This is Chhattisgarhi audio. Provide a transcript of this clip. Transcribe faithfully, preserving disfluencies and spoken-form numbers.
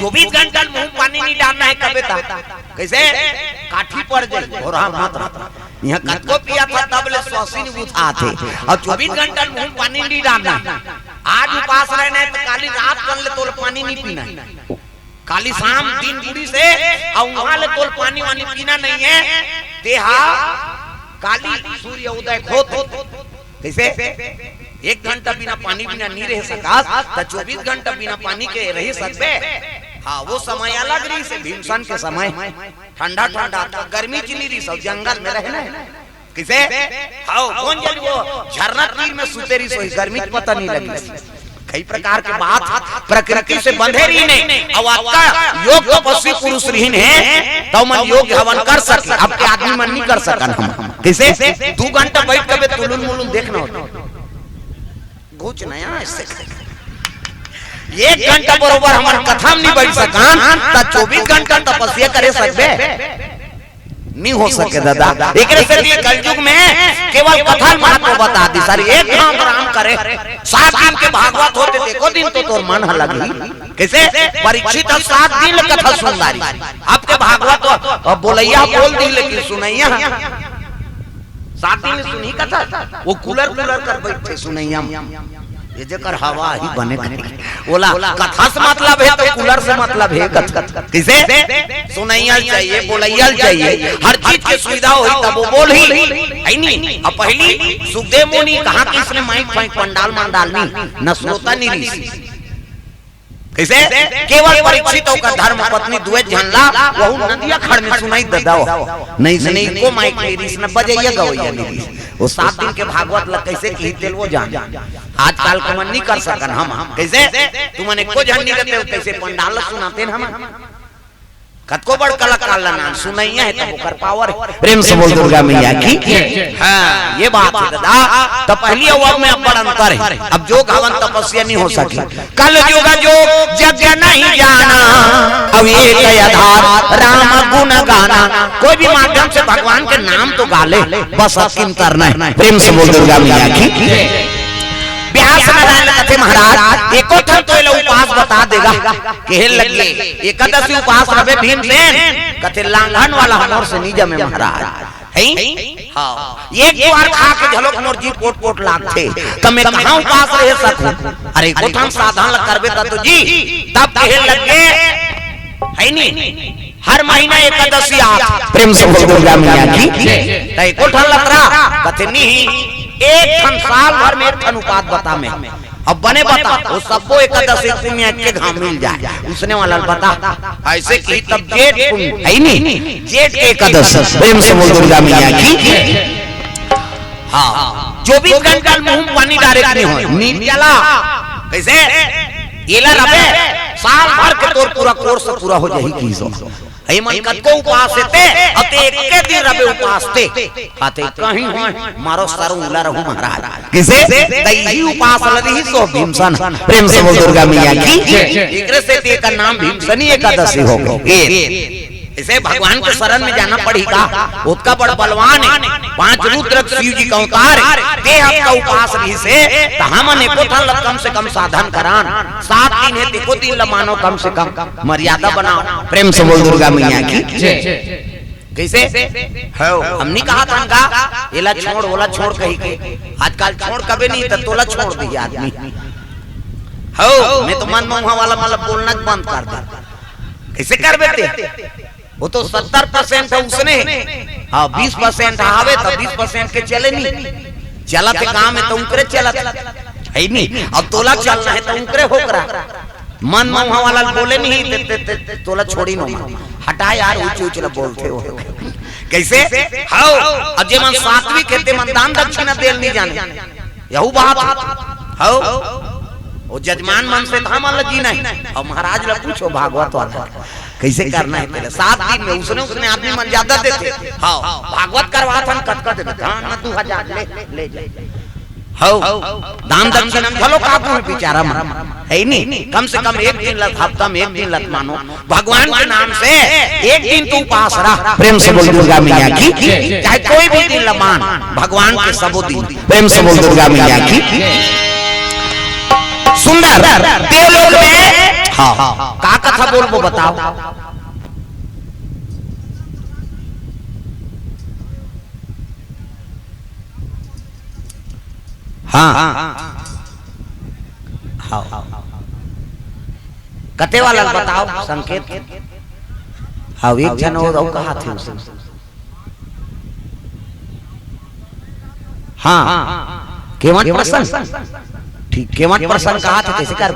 चौबीस घंटा मुंह पानी नहीं डालना है, कबे तक? कैसे? काठी पड़ जाए, घोरहा मत रहा। यहाँ कतको पिया था, तब ले स्वासी नहीं बुझात हे। और चौबीस घंटा मुंह पानी नहीं डालना है। आज उपास रहना है तो काली रात कर ले तोल पानी नहीं पीना है। काली शाम दिन बुड़ी से और वहां ले तोल पानी वानी पीना नहीं है। तेहा काली सूर्य उदय होत कैसे एक घंटा बिना पानी बिना नहीं रह सकस, त चौबीस घंटा बिना पानी के रह सकबे? हाँ, वो समय अलग रहिस हे, भीमसन के समय ठंडा ठंडा, त गर्मी च नहीं रहिस, जंगल में रहना है। किसे? हाउ, कौन जन वो झरना तीर में सुते रहिस, वही गर्मी के पता नहीं लगिस। कई प्रकार के बात प्रकृति से बंधे रहिन हे, अउ आपका योग तपस्वी पुरुष रहिन हे, त मन योग हवन कर सके, आपके आदमी मन नहीं कर सकन हम। किसे? दू घंटा बैठ के बे तुलुन मुलुन देखना होता। घुच नया ऐसे। एक घंटा बरोबर हमर कथा में नहीं बैठ सकन, त चौबीस घंटा तपस्या करे सकबे? नहीं हो सके दादा। एकरे से ये कलयुग में केवल कथा महत्व बता दी सर। एक घाम राम करे, सात दिन के भागवत होते, देखो दिन तो तोर मन ह लगही। कैसे? परीक्षित ह सात दिन ले कथा सुनदारी। आपके भागवत तो अब बोलैया बोल दी, लेकिन सुनैया सात दिन ले सुनही कथा, वो कूलर कूलर कर बैठे सुनैया में। ये जेकर हवा ही बने कहीं। ओला कथा से मतलब हे तो कूलर से मतलब हे कथा। किसे? सुनैया चाहिए, बोलैया चाहिए, हर चीज के सुविधा होही तब वो बोलही, है नी? अब पहली सुखदेव मुनि कहाँ किसने माइक फाइक पंडाल मंडाल नहीं, न श्रोता नहीं रही। कैसे? केवल परीक्षित होकर धर्म पत्नी दुए झन ला वहू नदिया खड़ में सुनाई दे दो। नहीं से नहीं को माइक नहीं रही, न बजैया गवैया नहीं रही। वो सात दिन के भागवत ला कैसे कही तेल वो जान। आजकल के मन नहीं कर सकन हम। कैसे? तुमन एको झन नहीं रहते हो, कैसे पंडाल ला सुनाते हैं हम? कतको बड़ कलाकार ला नाम सुनैया है, तब ओकर पावर है। प्रेम से बोल दुर्गा मैया की। हाँ, ये बात है दादा। तो पहली अउ अब में बड़ अंतर है। अब जोग हवन तपस्या नहीं हो सके। कल युग जोग जग नहीं जाना, अब एक आधार राम गुण गाना। कोई भी माध्यम से भगवान के नाम तो गा ले, बस अब किम करना है। प्रेम से बोल दुर्गा मैया की। व्यास नारायण कथे महाराज, एको ठन तो एला उपास बता देगा। कहे लगे, एकादशी उपास रहे भीमसेन, कथे लांघन वाला हमर से नहीं जमे महाराज। हैं? हाँ। एक बार खा के घलोक मोर जी पोट पोट लागथे। त मैं कहाँ उपास रह सकूं? अरे, एको ठन साधन ल करबे त तो जी, तब कहे लगे, है नी? हर महीना एकादशी आत। प्रेम से बोल दुर्गा मैया की। त एको ठन लतरा, कथे नहीं, एक ठन साल भर में एक ठन उपास बता मैं। अब बने बता, वो सबको एकादशी पुण्य के घाम मिल जाए, उसने वाला बता। ऐसे की तब जेठ पुण्य, है नी? जेठ के एकादशी। प्रेम से बोल दुर्गा मैया की। हाँ, चौबीस घंटा मुंह पानी डायरेक्ट नहीं हो, नींद चला। कैसे? एला रबे, साल भर के तोर पूरा कोर्स पूरा हो जाही की सो। ए मन कतको उपास हे ते, अते एके दिन रबे उपास ते। आते कहीं होय, मारो सर उला रहू महाराज। किसे? तई ही उपास लदी ही सो भीमसन। प्रेम से बोल दुर्गा मैया की। एकरे से ते का नाम भीमसनी एकादशी हो गई। ए, इसे भगवान के शरण में जाना पड़ी का? ओतका बड़ बलवान है, पांच रुद्र शिव जी का अवतार है। ते आपका उपास रही से, त हमन एको ठन ल कम से कम साधन करान। सात दिन है, देखो दिन ल मानो कम से कम। मर्यादा बनाओ। प्रेम से बोल दुर्गा मैया की। जय। कैसे? हो, हम नहीं कहा था का, एला छोड़, ओला छोड़ कही के। आजकल छोड़ कबे नहीं, त तोला छोड़ दिया आदमी। हो, मैं तो मन मुंह वाला मतलब बोलना बंद कर दे। कैसे कर बेटे? वो तो सत्तर परसेंट है उसने। हाँ, बीस परसेंट आवे तो बीस परसेंट के चले नहीं। चलत है काम में तो उनकरे चलत है नहीं। अब तोला चलना है तो उनकरे होकरा। मन मुंह वाला बोले नहीं, ते, ते, ते, ते, तोला छोड़ी नो मन। हटा यार, ऊंचे ऊंचे ला बोलते हो। कैसे? हो, अब जे मन सात्विक है, ते मन दान दक्षिणा देल नहीं जाने। यहू बात है। हो, वो जजमान मन से धामल जी नहीं। और महाराज ला पूछो भागवत वाला। कैसे करना है तेरे? सात दिन में उसने, उसने आदमी मन ज्यादा देते। हाँ, भागवत करवा था, कतका देते? हाँ, ना, दू हजार ले, ले जा। हौ, दान दक्षिणा में घलो काबू है बेचारा मन, है नी? कम से कम एक दिन लत, हफ्ता में एक दिन लत मानो, भगवान के नाम से एक दिन तू उपास रह। प्रेम से बोल दुर्गा मैया की, चाहे कोई भी दिन ल मान, भगवान के सबो दिन। प्रेम से बोल दुर्गा मैया की। सुंदर देवलोक में हाँ, का कथा बोलबो बताओ। हाँ, हाँ, कते वाला ल बताओ संकेत। हाँ, एक झन और, और कहा थे उसे। हाँ, केवट प्रसन्न। ठीक, केवट प्रसन्न कहा थे, कैसे कर